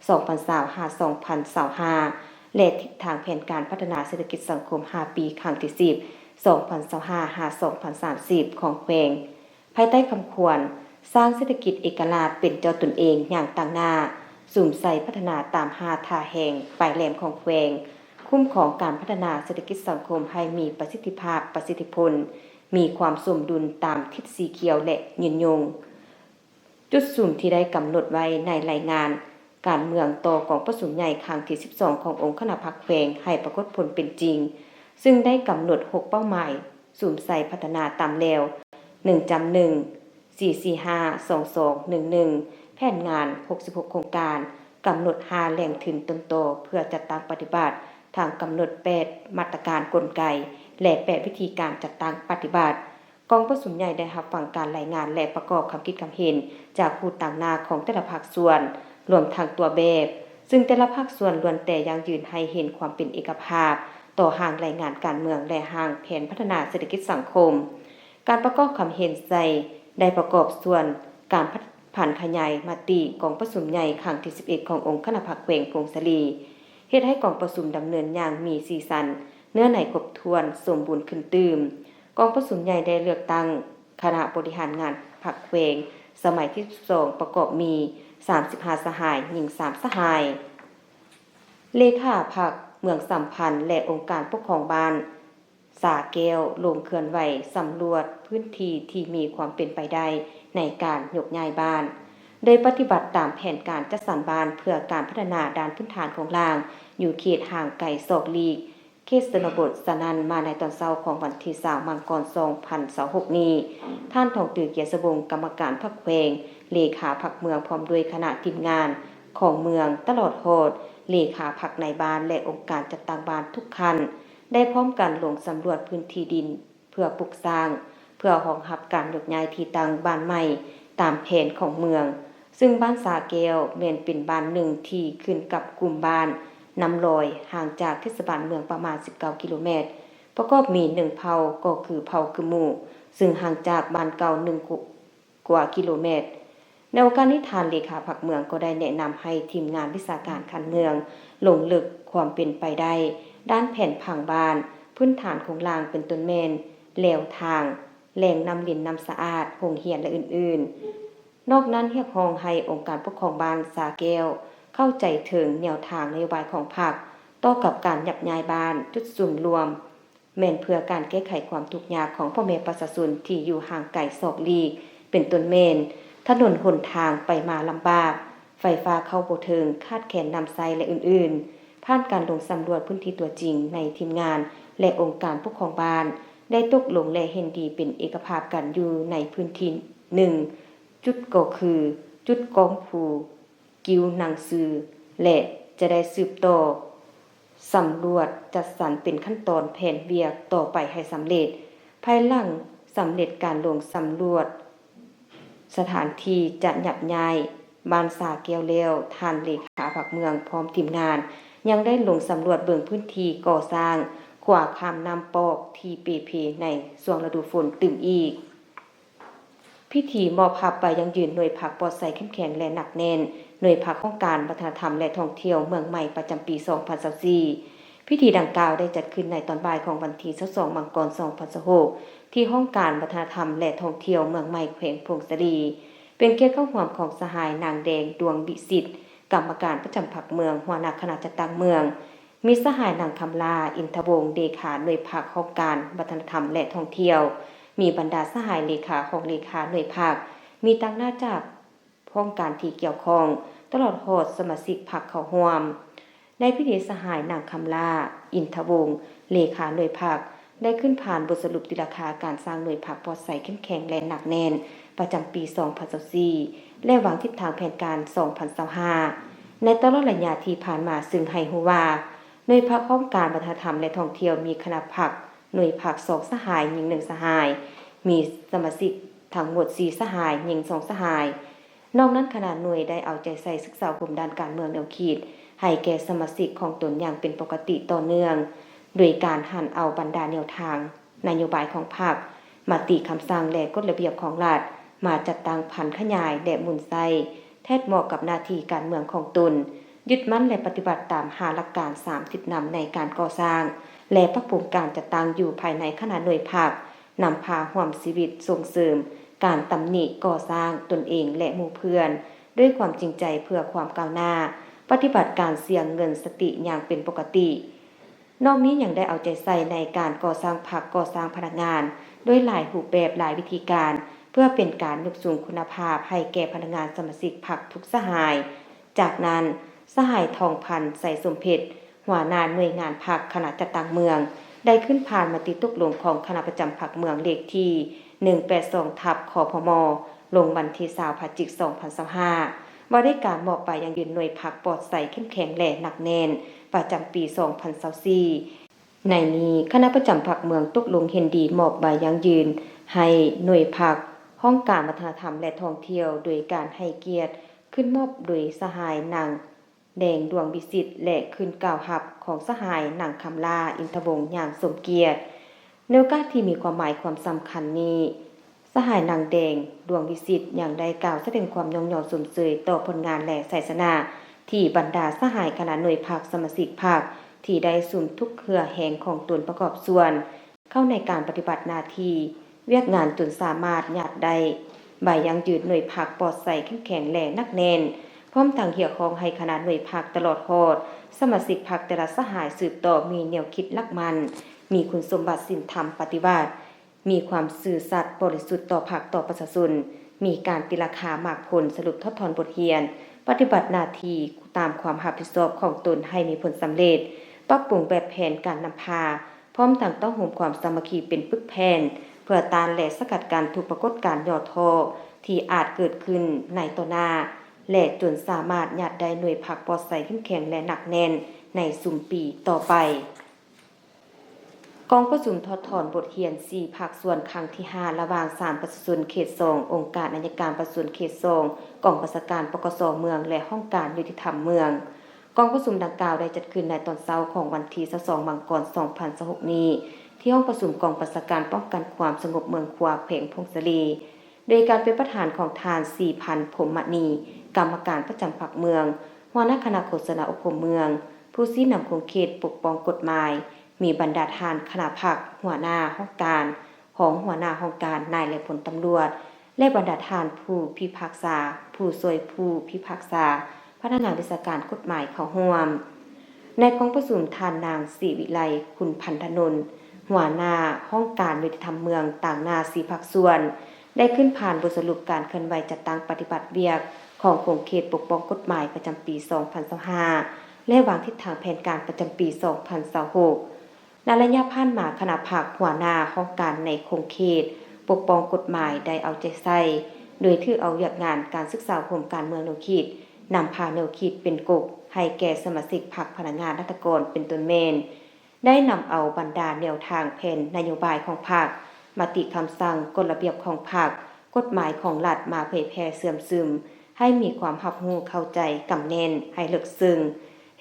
ສອງພັນຊາວ ຫາ ສອງພັນຊາວຫ້າ ແລະ ທິດທາງແຜນການພັດທະນາເສດຖະກິດສັງຄົມຫ້າປີ ຄັ້ງທີສິບ ສອງພັນຊາວຫ້າ ຫາ ສອງພັນສາມສິບ ຂອງແຂວງ ພາຍໃຕ້ຄຳຂວັນ ສ້າງເສດຖະກິດເອກະລາດເປັນເຈົ້າຕົນເອງຢ່າງຕັ້ງໜ້າ, ສຸມໃສ່ພັດທະນາຕາມຫ້າທ່າແຮງປາຍແຫຼມຂອງແຂວງ, ຄຸ້ມຄອງການພັດທະນາເສດຖະກິດສັງຄົມໃຫ້ມີປະສິດທິພາບ, ປະສິດທິຜົນ, ມີຄວາມສົມດຸນຕາມທິດສີຂຽວ ແລະ ຍືນຍົງ. ຈຸດສຸມທີ່ໄດ້ກຳນົດໄວ້ໃນລາຍງານການເມືອງຕໍ່ກອງປະຊຸມໃຫຍ່ຄັ້ງທີສິບສອງຂອງອົງຄະນະພັກແຂວງໃຫ້ປາກົດຜົນເປັນຈິງ, ຊຶ່ງໄດ້ກຳນົດຫົກເປົ້າໝາຍ ສຸມໃສ່ພັດທະນາຕາມແລວ ໜຶ່ງຈຳໜຶ່ງ ສີ່ສີ່ຫ້າ ສອງສອງໜຶ່ງໜຶ່ງ ແຜນງານຫົກສິບຫົກໂຄງການ, ກຳນົດຫ້າແຫຼ່ງທຶນຕົ້ນຕໍເພື່ອຈັດຕັ້ງປະຕິບັດ, ທັງກຳນົດແປດມາດຕະການກົນໄກ ແລະ ແປດວິທີການຈັດຕັ້ງປະຕິບັດ. ກອງປະຊຸມໃຫຍ່ໄດ້ຮັບຟັງການລາຍງານ ແລະ ປະກອບຄຳຄິດຄຳເຫັນຈາກຜູ້ຕາງໜ້າຂອງແຕ່ລະພາກສ່ວນ, ລວມທັງຕົວແບບ, ຊຶ່ງແຕ່ລະພາກສ່ວນລ້ວນແຕ່ຢັ້ງຢືນໃຫ້ເຫັນຄວາມເປັນເອກະພາບຕໍ່ຮ່າງລາຍງານການເມືອງ ແລະ ຮ່າງແຜນພັດທະນາເສດຖະກິດສັງຄົມ. ການປະກອບຄຳເຫັນໃສ່ໄດ້ປະກອບສ່ວນການຜັນຂະຫຍາຍມະຕິກອງປະຊຸມໃຫຍ່ຄັ້ງທີສິບເອັດຂອງອົງຄະນະພັກແຂວງຜົ້ງສາລີ, ເຮັດໃຫ້ກອງປະຊຸມດຳເນີນຢ່າງມີສີສັນ, ເນື້ອໃນຄົບຖ້ວນ, ສົມບູນຂຶ້ນຕື່ມ. ກອງປະຊຸມໃຫຍ່ໄດ້ເລືອກຕັ້ງຄະນະບໍລິຫານງານພັກແຂວງສະໄໝທີສິບສອງ ປະກອບມີສາມສິບຫ້າສະຫາຍ, ຍິງສາມສະຫາຍ. ເລຂາພັກເມືອງສຳພັນ ແລະ ອົງການປົກຄອງບ້ານ ສາແກ້ວ ລົງເຄື່ອນໄຫວສຳຫຼວດພື້ນທີ່ທີ່ມີຄວາມເປັນໄປໄດ້ໃນການຍົກຍ້າຍບ້ານ, ໂດຍປະຕິບັດຕາມແຜນການຈັດສັນບ້ານເພື່ອການພັດທະນາດ້ານພື້ນຖານໂຄງລ່າງ ຢູ່ເຂດຫ່າງໄກສອກຫຼີກ ເຂດຊົນນະບົດ. ສະນັ້ນ, ມາໃນຕອນເຊົ້າຂອງວັນທີຊາວ ມັງກອນ ສອງພັນຊາວຫົກນີ້, ທ່ານ ທອງຕື້ ກຽດສະວົງ ກຳມະການພັກແຂວງ, ເລຂາພັກເມືອງ ພ້ອມດ້ວຍຄະນະທີມງານຂອງເມືອງ, ຕະຫຼອດຮອດເລຂາພັກໃນບ້ານ ແລະ ອົງການຈັດຕັ້ງບ້ານທຸກຂັ້ນ ໄດ້ພ້ອມກັນລົງສຳຫຼວດພື້ນທີ່ດິນເພື່ອປຸກສ້າງ, ເພື່ອຮອງຮັບການຍົກຍ້າຍທີ່ຕັ້ງບ້ານໃໝ່ຕາມແຜນຂອງເມືອງ, ຊຶ່ງບ້ານສາແກ້ວແມ່ນເປັນບ້ານໜຶ່ງທີ່ຂຶ້ນກັບກຸ່ມບ້ານນ້ຳລອຍ, ຫ່າງຈາກເທດສະບານເມືອງປະມານສິບເກົ້າກິໂລແມັດ, ປະກອບມີໜຶ່ງເຜົ່າ ກໍຄືເຜົ່າກຶມໝູ່, ຊຶ່ງຫ່າງຈາກບ້ານເກົ່າໜຶ່ງ ກວ່າກິໂລແມັດ. ໃນໂອກາດນີ້, ທ່ານເລຂາພັກເມືອງກໍໄດ້ແນະນຳໃຫ້ທີມງານວິຊາການຂັ້ນເມືອງລົງເລິກຄວາມເປັນໄປໄດ້ດ້ານແຜນຜັງບ້ານ, ພື້ນຖານໂຄງລ່າງ ເປັນຕົ້ນແມ່ນແລວທາງ, ແຫຼ່ງນ້ຳລິນນ້ຳສະອາດ, ໂຮງຮຽນ ແລະ ອື່ນໆ. ນອກນັ້ນ, ຮຽກຮ້ອງໃຫ້ອົງການປົກຄອງບ້ານສາແກ້ວເຂົ້າໃຈເຖິງແນວທາງນະໂຍບາຍຂອງພັກຕໍ່ກັບການຍັບຍ້າຍບ້ານ, ຈຸດສູນລວມ ແມ່ນເພື່ອການແກ້ໄຂຄວາມທຸກຍາກຂອງພໍ່ແມ່ປະຊາຊົນທີ່ຢູ່ຫ່າງໄກສອກຫຼີກ, ເປັນຕົ້ນແມ່ນ ຖະໜົນຫົນທາງໄປມາລຳບາກ, ໄຟຟ້າເຂົ້າບໍ່ເຖິງ, ຂາດແຄນນ້ຳໃຊ້ ແລະ ອື່ນໆ. ຜ່ານການລົງສຳຫຼວດພື້ນທີ່ຕົວຈິງໃນທີມງານ ແລະ ອົງການປົກຄອງບ້ານ ໄດ້ຕົກລົງ ແລະ ເຫັນດີເປັນເອກະພາບກັນຢູ່ໃນພື້ນທີ່ໜຶ່ງຈຸດ, ກໍຄືຈຸດກອງພູ ກິ່ວໜັງສື ແລະ ຈະໄດ້ສືບຕໍ່ສຳຫຼວດຈັດສັນເປັນຂັ້ນຕອນແຜນວຽກຕໍ່ໄປໃຫ້ສຳເລັດ. ພາຍຫຼັງສຳເລັດການລົງສຳຫຼວດສະຖານທີ່ຈະຍັບຍ້າຍບ້ານສາແກ້ວແລ້ວ, ທ່ານເລຂາພັກເມືອງພ້ອມທີມງານ ຍັງໄດ້ລົງສຳຫຼວດເບິ່ງພື້ນທີ່ກໍ່ສ້າງຂົວຂ້າມນ້ຳປອກທີ່ເປ່ເພໃນຊ່ວງລະດູຝົນຕື່ມອີກ. ພິທີມອບຮັບໃບຢັ້ງຢືນໜ່ວຍພັກປອດໃສ ເຂັ້ມແຂງ ແລະ ໜັກແໜ້ນ, ໜ່ວຍພັກຫ້ອງການວັດທະນະທຳ ແລະ ທ່ອງທ່ຽວເມືອງໃໝ່ ປະຈຳປີສອງພັນຊາວສີ່. ພິທີດັ່ງກ່າວໄດ້ຈັດຂຶ້ນໃນຕອນບ່າຍຂອງວັນທີຊາວສອງ ມັງກອນ ສອງພັນຊາວຫົກ ທີ່ຫ້ອງການວັດທະນະທຳ ແລະ ທ່ອງທ່ຽວເມືອງໃໝ່ ແຂວງຜົ້ງສາລີ, ເປັນກຽດເຂົ້າຮ່ວມຂອງສະຫາຍນາງແດງ ດວງວິສິດ ກຳມະການປະຈຳພັກເມືອງ, ຫົວໜ້າຄະນະຈັດຕັ້ງເມືອງ, ມີສະຫາຍນາງຄຳຫຼ້າ ອິນທະວົງ ເລຂາໜ່ວຍພັກຫ້ອງການວັດທະນະທຳ ແລະ ທ່ອງທ່ຽວ, ມີບັນດາສະຫາຍເລຂາ, ຮອງເລຂາໜ່ວຍພັກ, ມີຕາງໜ້າຈາກຫ້ອງການທີ່ກ່ຽວຂ້ອງ, ຕະຫຼອດຮອດສະມາຊິກພັກເຂົ້າຮ່ວມ. ໃນພິທີ, ສະຫາຍນາງຄຳຫຼ້າ ອິນທະວົງ ເລຂາໜ່ວຍພັກ ໄດ້ຂຶ້ນຜ່ານບົດສະຫຼຸບຕີລາຄາການສ້າງໜ່ວຍພັກປອດໃສ ເຂັ້ມແຂງ ແລະ ໜັກແໜ້ນ ປະຈຳປີສອງພັນຊາວສີ່ ແລະ ວາງທິດທາງແຜນການສອງພັນຊາວຫ້າ ໃນຕະຫຼອດໄລຍະທີ່ຜ່ານມາ, ຊຶ່ງໃຫ້ຮູ້ວ່າ ໜ່ວຍພັກຫ້ອງການວັດທະນະທຳ ແລະ ທ່ອງທ່ຽວ ມີຄະນະພັກໜ່ວຍພັກສອງສະຫາຍ, ຍິງໜຶ່ງສະຫາຍ, ມີສະມາຊິກທັງໝົດສີ່ສະຫາຍ, ຍິງສອງສະຫາຍ. ນອກນັ້ນ, ຄະນະໜ່ວຍໄດ້ເອົາໃຈໃສ່ສຶກສາອົບຮົມດ້ານການເມືອງແນວຄິດ ໃຫ້ແກ່ສະມາຊິກຂອງຕົນຢ່າງເປັນປົກກະຕິຕໍ່ເນື່ອງ, ໂດຍການຫັນເອົາບັນດາແນວທາງນະໂຍບາຍຂອງພັກ, ມະຕິຄຳສັ່ງ ແລະ ກົດລະບຽບຂອງລັດ ມາຈັດຕັ້ງຜັນຂະຫຍາຍ ແລະ ໝູນໃຊ້ ແທດເໝາະກັບໜ້າທີ່ການເມືອງຂອງຕົນ, ຍຶດໝັ້ນ ແລະ ປະຕິບັດຕາມຫ້າຫຼັກການສາມທິດນຳໃນການກໍ່ສ້າງ ແລະ ປັບປຸງການຈັດຕັ້ງຢູ່ພາຍໃນຄະນະໜ່ວຍພັກ, ນຳພາຮ່ວມຊີວິດ, ສົ່ງເສີມການຕຳໜິກໍ່ສ້າງຕົນເອງ ແລະ ໝູ່ເພື່ອນ ດ້ວຍຄວາມຈິງໃຈເພື່ອຄວາມກ້າວໜ້າ, ປະຕິບັດການສ່ຽງເງິນສະຕິຢ່າງເປັນປົກກະຕິ. ນອກນີ້ຍັງໄດ້ເອົາໃຈໃສ່ໃນການກໍ່ສ້າງພັກ, ກໍ່ສ້າງພະນັກງານ ດ້ວຍຫຼາຍຮູບແບບ, ຫຼາຍວິທີການ ເພື່ອເປັນການຍົກສູງຄຸນນະພາບໃຫ້ແກ່ພະນັກງານສະມາຊິກພັກທຸກສະຫາຍ. ຈາກນັ້ນ, ສະຫາຍ ທອງພັນ ໄຊສົມເພັດ ຫົວໜ້າໜ່ວຍງານພັກຄະນະຈັດຕັ້ງເມືອງ ໄດ້ຂຶ້ນຜ່ານມະຕິຕົກລົງຂອງຄະນະປະຈຳພັກເມືອງ ເລກທີໜຶ່ງແປດສອງ ທັບ ຄພມ ລົງວັນທີຊາວ ພະຈິກ ສອງພັນຊາວຫ້າ ວ່າດ້ວຍການມອບໃບຢັ້ງຢືນໜ່ວຍພັກປອດໃສ ເຂັ້ມແຂງ ແລະ ໜັກແໜ້ນ ປະຈຳປີສອງພັນຊາວສີ່. ໃນນີ້, ຄະນະປະຈຳພັກເມືອງຕົກລົງເຫັນດີມອບໃບຢັ້ງຢືນໃຫ້ໜ່ວຍພັກຫ້ອງການວັດທະນະທຳ ແລະ ທ່ອງທ່ຽວ ໂດຍການໃຫ້ກຽດຂຶ້ນມອບໂດຍສະຫາຍນາງ ແດງ ດວງວິສິດ ແລະ ຂຶ້ນກ່າວຮັບຂອງສະຫາຍນາງຄຳຫຼ້າ ອິນທະວົງ ຢ່າງສົມກຽດ. ໃນໂອກາດທີ່ມີຄວາມໝາຍຄວາມສຳຄັນນີ້, ສະຫາຍນາງແດງ ດວງວິສິດ ຍັງໄດ້ກ່າວສະແດງຄວາມຍ້ອງຍໍຊົມເຊີຍຕໍ່ຜົນງານ ແລະ ໄຊຊະນະທີ່ບັນດາສະຫາຍຄະນະໜ່ວຍພັກ, ສະມາຊິກພັກ ທີ່ໄດ້ສຸມທຸກເຫື່ອແຮງຂອງຕົນປະກອບສ່ວນ ເຂົ້າໃນການປະຕິບັດໜ້າທີ່ວຽກງານ ຈົນສາມາດຍາດໄດ້ໃບຢັ້ງຢືນໜ່ວຍພັກປອດໃສ ເຂັ້ມແຂງ ແລະ ໜັກແໜ້ນ, ພ້ອມທັງຮຽກຮ້ອງໃຫ້ຄະນະໜ່ວຍພັກຕະຫຼອດຮອດສະມາຊິກພັກແຕ່ລະສະຫາຍສືບຕໍ່ມີແນວຄິດຫຼັກໝັ້ນ ມີຄຸນສົມບັດສິນທຳປະຕິວັດ, ມີຄວາມຊື່ສັດບໍລິສຸດຕໍ່ພັກຕໍ່ປະຊາຊົນ, ມີການຕີລາຄາໝາກຜົນ, ສະຫຼຸບຖອດຖອນບົດຮຽນ, ປະຕິບັດໜ້າທີ່ຕາມຄວາມຮັບຜິດຊອບຂອງຕົນໃຫ້ມີຜົນສຳເລັດ, ປັບປຸງແບບແຜນການນຳພາ, ພ້ອມທັງຕ້ອງໂຮມຄວາມສາມັກຄີເປັນປຶກແຜ່ນ ເພື່ອຕ້ານ ແລະ ສະກັດກັ້ນທຸກປາກົດການຫຍໍ້ທໍ້ທີ່ອາດເກີດຂຶ້ນໃນຕໍ່ໜ້າ ແລະ ຈົນສາມາດຍາດໄດ້ໜ່ວຍພັກປອດໃສເຂັ້ມແຂງ ແລະ ໜັກແໜ້ນໃນຊຸມປີຕໍ່ໄປ. ກອງປະຊຸມຖອດຖອນບົດຮຽນສີ່ພາກສ່ວນຄັ້ງທີຫ້າ ລະຫວ່າງສານປະຊາຊົນເຂດສອງ, ອົງການໄອຍະການປະຊາຊົນເຂດສອງ, ກອງບັນຊາການ ປກສ ເມືອງ ແລະ ຫ້ອງການຍຸຕິທຳເມືອງ. ກອງປະຊຸມດັ່ງກ່າວໄດ້ຈັດຂຶ້ນໃນຕອນເຊົ້າຂອງວັນທີຊາວສອງ ມັງກອນ ສອງພັນຊາວຫົກນີ້ ທີ່ຫ້ອງປະຊຸມກອງບັນຊາການປ້ອງກັນຄວາມສະຫງົບເມືອງຂວາ ແຂວງຜົ້ງສາລີ. ໂດຍການເປັນປະທານຂອງທ່ານ ສີພັນ ພົມມະນີ ກຳມະການປະຈຳພັກເມືອງ, ຫົວໜ້າຄະນະໂຄສະນາອົບຮົມເມືອງ, ຜູ້ຊີ້ນຳຂົງເຂດປົກປ້ອງກົດໝາຍ, ມີບັນດາທ່ານຄະນະພັກ, ຫົວໜ້າຫ້ອງການ, ຮອງຫົວໜ້າຫ້ອງການ, ນາຍ ແລະ ພົນຕຳຫຼວດ ແລະ ບັນດາທ່ານຜູ້ພິພາກສາ, ຜູ້ຊ່ວຍຜູ້ພິພາກສາ, ພະນັກງານວິຊາການກົດໝາຍເຂົ້າຮ່ວມ. ໃນກອງປະຊຸມ, ທ່ານນາງ ສີວິໄລ ຄຸນພັນທະນົນ ຫົວໜ້າຫ້ອງການຍຸຕິທຳເມືອງ ຕາງໜ້າສີ່ພາກສ່ວນ ໄດ້ຂຶ້ນຜ່ານບົດສະຫຼຸບການເຄື່ອນໄຫວຈັດຕັ້ງປະຕິບັດວຽກຂອງຂົງເຂດປົກປ້ອງກົດໝາຍປະຈຳປີສອງພັນຊາວຫ້າ ແລະ ວາງທິດທາງແຜນການປະຈຳປີສອງພັນຊາວຫົກ. ໃນໄລຍະຜ່ານມາ, ຄະນະພັກ, ຫົວໜ້າຫ້ອງການໃນຂົງເຂດປົກປ້ອງກົດໝາຍໄດ້ເອົາໃຈໃສ່ ໂດຍຖືເອົາວຽກງານການສຶກສາອົບຮົມການເມືອງແນວຄິດ, ນຳພາແນວຄິດເປັນກົກໃຫ້ແກ່ສະມາຊິກພັກ, ພະນັກງານ, ລັດຖະກອນ ເປັນຕົ້ນແມ່ນ ໄດ້ນຳເອົາບັນດາແນວທາງແຜນນະໂຍບາຍຂອງພັກ, ມະຕິຄຳສັ່ງ, ກົດລະບຽບຂອງພັກ, ກົດໝາຍຂອງລັດມາເຜີຍແຜ່ເຊື່ອມຊຶມ ໃຫ້ມີຄວາມຮັບຮູ້ເຂົ້າໃຈກຳແໜ້ນໃຫ້ເລິກເຊິ່ງ.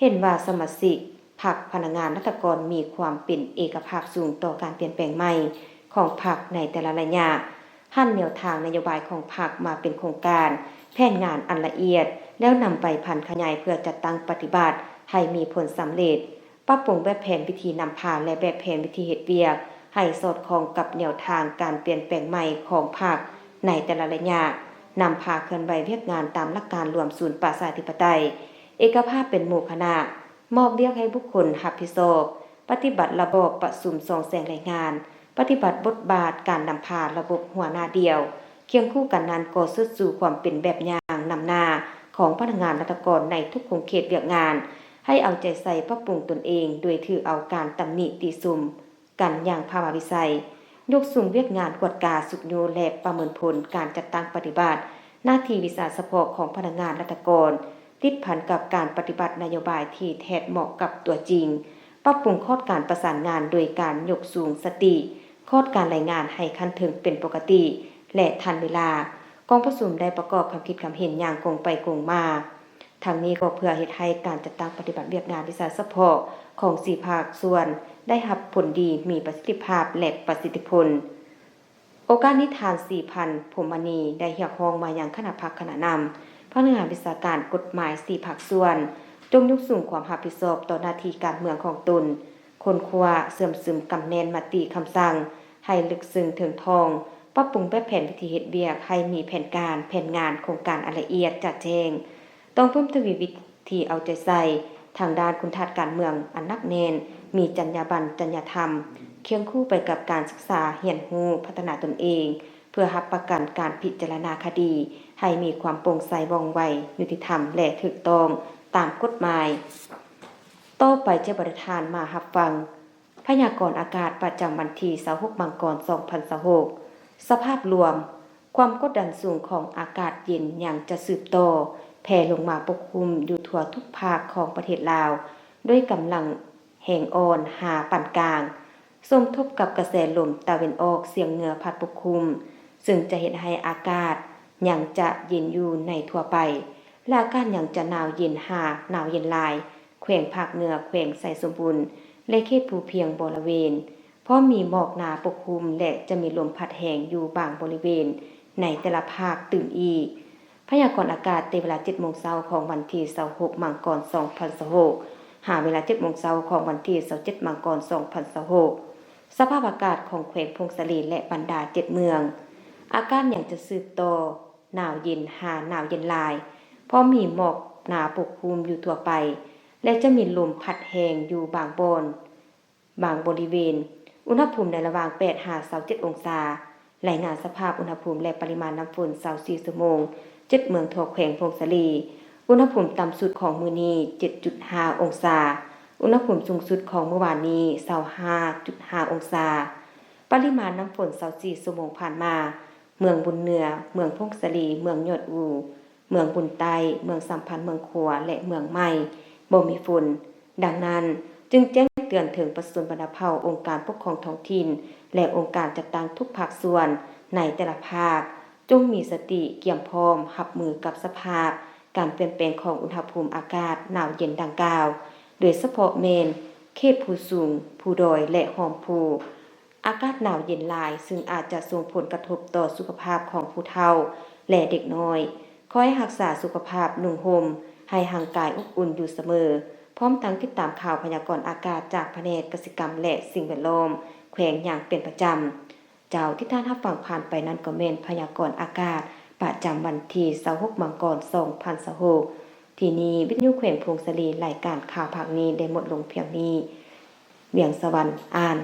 ເຫັນວ່າສະມາຊິກພັກ, ພະນັກງານ, ລັດຖະກອນ ມີຄວາມເປັນເອກະພາບສູງຕໍ່ການປ່ຽນແປງໃໝ່ຂອງພັກໃນແຕ່ລະໄລຍະ, ຫັນແນວທາງນະໂຍບາຍຂອງພັກມາເປັນໂຄງການ, ແຜນງານອັນລະອຽດ ແລ້ວນຳໄປຜັນຂະຫຍາຍເພື່ອຈັດຕັ້ງປະຕິບັດໃຫ້ມີຜົນສຳເລັດ. ປັບປຸງແບບແຜນວິທີນຳພາ ແລະ ແບບແຜນວິທີເຮັດວຽກໃຫ້ສອດຄ່ອງກັບແນວທາງການປ່ຽນແປງໃໝ່ຂອງພັກໃນແຕ່ລະໄລຍະ, ນຳພາເຄື່ອນໄຫວວຽກງານຕາມຫຼັກການລວມສູນປະຊາທິປະໄຕ, ເອກະພາບເປັນໝູ່ຄະນະ, ມອບວຽກໃຫ້ບຸກຄົນຮັບຜິດຊອບ, ປະຕິບັດລະບອບປະຊຸມສ່ອງແສງລາຍງານ, ປະຕິບັດບົດບາດການນຳພາລະບົບຫົວໜ້າດ່ຽວ, ຄຽງຄູ່ກັນນັ້ນກໍເຊີດຊູຄວາມເປັນແບບຢ່າງນຳໜ້າຂອງພະນັກງານລັດຖະກອນໃນທຸກຂົງເຂດວຽກງານ ໃຫ້ເອົາໃຈໃສ່ປັບປຸງຕົນເອງ ໂດຍຖືເອົາການຕຳໜິຕິຊົມກັນຢ່າງພາວະວິໄສ, ຍົກສູງວຽກງານກວດກາ, ຊຸກຍູ້ ແລະ ປະເມີນຜົນການຈັດຕັ້ງປະຕິບັດໜ້າທີ່ວິຊາສະເພາະຂອງພະນັກງານລັດຖະກອນ ຕິດພັນກັບການປະຕິບັດນະໂຍບາຍທີ່ແທດເໝາະກັບຕົວຈິງ, ປັບປຸງຂອດການປະສານງານໂດຍການຍົກສູງສະຕິ ຂອດການລາຍງານໃຫ້ຂັ້ນເທິງເປັນປົກກະຕິ ແລະ ທັນເວລາ. ກອງປະຊຸມໄດ້ປະກອບຄຳຄິດຄຳເຫັນຢ່າງກົງໄປກົງມາ. ທັງນີ້ກໍເພື່ອເຮັດໃຫ້ການຈັດຕັ້ງປະຕິບັດວຽກງານວິຊາສະເພາະຂອງສີ່ພາກສ່ວນໄດ້ຮັບຜົນດີ, ມີປະສິດທິພາບ ແລະ ປະສິດທິຜົນ. ໂອກາດນີ້ ທ່ານ ສີພັນ ພົມມະນີ ໄດ້ຮຽກຮ້ອງມາຍັງຄະນະພັກ, ຄະນະນຳ, ພະນັກງານວິຊາການ, ກົດໝາຍສີ່ພາກສ່ວນ ຈົ່ງຍົກສູງຄວາມຮັບຜິດຊອບຕໍ່ໜ້າທີ່ການເມືອງຂອງຕົນ, ຄົ້ນຄວ້າ, ເຊື່ອມຊຶມ, ກຳແໜ້ນມະຕິຄຳສັ່ງໃຫ້ເລິກເຊິ່ງເຖິງທ່ອງ, ປັບປຸງແບບແຜນວິທີເຮັດວຽກໃຫ້ມີແຜນການ, ແຜນງານ, ໂຄງການອັນລະອຽດຈະແຈ້ງ. ຕ້ອງເພີ່ມທະວີວິທີເອົາໃຈໃສ່ທາງດ້ານຄຸນທາດການເມືອງອັນໜັກແໜ້ນ, ມີຈັນຍາບັນ, ຈັນຍາທຳ, ຄຽງຄູ່ໄປກັບການສຶກສາ, ຮຽນຮູ້, ພັດທະນາຕົນເອງ, ເພື່ອຮັບປະກັນການພິຈາລະນາຄະດີໃຫ້ມີຄວາມໂປ່ງໃສ, ວ່ອງໄວ, ຍຸຕິທຳ ແລະ ຖືກຕ້ອງຕາມກົດໝາຍ. ຕໍ່ໄປ ເຈົ້າບັນດາທ່ານມາຮັບຟັງພະຍາກອນອາກາດປະຈຳວັນທີຊາວຫົກ ມັງກອນ ສອງພັນຊາວຫົກ. ສະພາບລວມ, ຄວາມກົດດັນສູງຂອງອາກາດເຢັນຍັງຈະສືບຕໍ່ແຜ່ລົງມາປົກຄຸມຢູ່ທົ່ວທຸກພາກຂອງປະເທດລາວ ດ້ວຍກຳລັງແຮງອ່ອນຫາປານກາງ. ສົມທົບກັບກະແສລົມຕາເວັນອອກສຽງເໜືອພັດປົກຄຸມ, ເຊິ່ງຈະເຮັດໃຫ້ອາກາດຍັງຈະເຢັນຢູ່ໃນທົ່ວໄປ ແລະ ອາກາດຍັງຈະໜາວເຢັນຫາໜາວເຢັນຫຼາຍ ແຂວງພາກເໜືອ, ແຂວງໄຊສົມບູນ ແລະ ເຂດພູພຽງບໍລະເວນ, ພ້ອມມີໝອກໜາປົກຄຸມ ແລະ ຈະມີລົມພັດແຮງຢູ່ບາງບໍລິເວນໃນແຕ່ລະພາກຕື່ມອີກ. ພະຍາກອນອາກາດແຕ່ເວລາເຈັດໂມງເຊົ້າຂອງວັນທີຊາວຫົກ ມັງກອນ ສອງພັນຊາວຫົກ ຫາເວລາເຈັດໂມງເຊົ້າຂອງວັນທີຊາວເຈັດ ມັງກອນ ສອງພັນຊາວຫົກ. ສະພາບອາກາດຂອງແຂວງຜົ້ງສາລີ ແລະ ບັນດາເຈັດເມືອງ, ອາກາດຍັງຈະສືບຕໍ່ໜາວເຢັນຫາໜາວເຢັນຫຼາຍ, ພ້ອມມີໝອກໜາປົກຄຸມຢູ່ທົ່ວໄປ ແລະ ຈະມີລົມພັດແຮງຢູ່ບາງບ່ອນ, ບາງບໍລິເວນ. ອຸນຫະພູມໃນລະຫວ່າງແປດຫາຊາວເຈັດອົງສາ. ລາຍງານສະພາບອຸນຫະພູມ ແລະ ປະລິມານນ້ຳຝົນຊາວສີ່ຊົ່ວໂມງ ເຈັດເມືອງທົ່ວແຂວງຜົ້ງສາລີ. ອຸນຫະພູມຕ່ຳສຸດຂອງມື້ນີ້ເຈັດຈຸດຫ້າອົງສາ, ອຸນຫະພູມສູງສຸດຂອງມື້ວານນີ້ຊາວຫ້າຈຸດຫ້າອົງສາ. ປະລິມານນ້ຳຝົນຊາວສີ່ຊົ່ວໂມງຜ່ານມາ, ເມືອງບຸນເໜືອ, ເມືອງຜົ້ງສາລີ, ເມືອງຍອດອູ, ເມືອງບຸນໃຕ້, ເມືອງສຳພັນເມືອງຂວາ ແລະ ເມືອງໃໝ່ ບໍ່ມີຝົນ. ດັ່ງນັ້ນ, ຈຶ່ງແຈ້ງເຕືອນເຖິງປະຊາຊົນບັນດາເຜົ່າ, ອົງການປົກຄອງທ້ອງຖິ່ນ ແລະ ອົງການຈັດຕັ້ງທຸກພາກສ່ວນໃນແຕ່ລະພາກ ຈົ່ງມີສະຕິກຽມພ້ອມຮັບມືກັບສະພາບການປ່ຽນແປງຂອງອຸນຫະພູມອາກາດໜາວເຢັນດັ່ງກ່າວ, ໂດຍສະເພາະແມ່ນເຂດພູສູງ, ພູດອຍ ແລະ ຮ່ອມພູ. ອາກາດໜາວເຢັນຫຼາຍ, ຊຶ່ງອາດຈະສົ່ງຜົນກະທົບຕໍ່ສຸຂະພາບຂອງຜູ້ເຖົ້າ ແລະ ເດັກນ້ອຍ. ຂໍໃຫ້ຮັກສາສຸຂະພາບ, ນຸ່ງຫົ່ມໃຫ້ຮ່າງກາຍອົບອຸ່ນຢູ່ສະເໝີ, ພ້ອມທັງຕິດຕາມຂ່າວພະຍາກອນອາກາດຈາກພະແນກກະສິກຳ ແລະ ສິ່ງແວດລ້ອມແຂວງຢ່າງເປັນປະຈຳ. ເຈົ້າ ທີ່ທ່ານຮັບຟັງຜ່ານໄປນັ້ນກໍແມ່ນພະຍາກອນອາກາດປະຈຳວັນທີຊາວຫົກ ມັງກອນ ສອງພັນຊາວຫົກ. ທີ່ນີ້ ວິທະຍຸແຂວງຜົ້ງສາລີ, ລາຍການຂ່າວພາກນີ້ໄດ້ໝົດລົງພຽງນີ້. ວຽງສະຫວັນ ອ່ານ.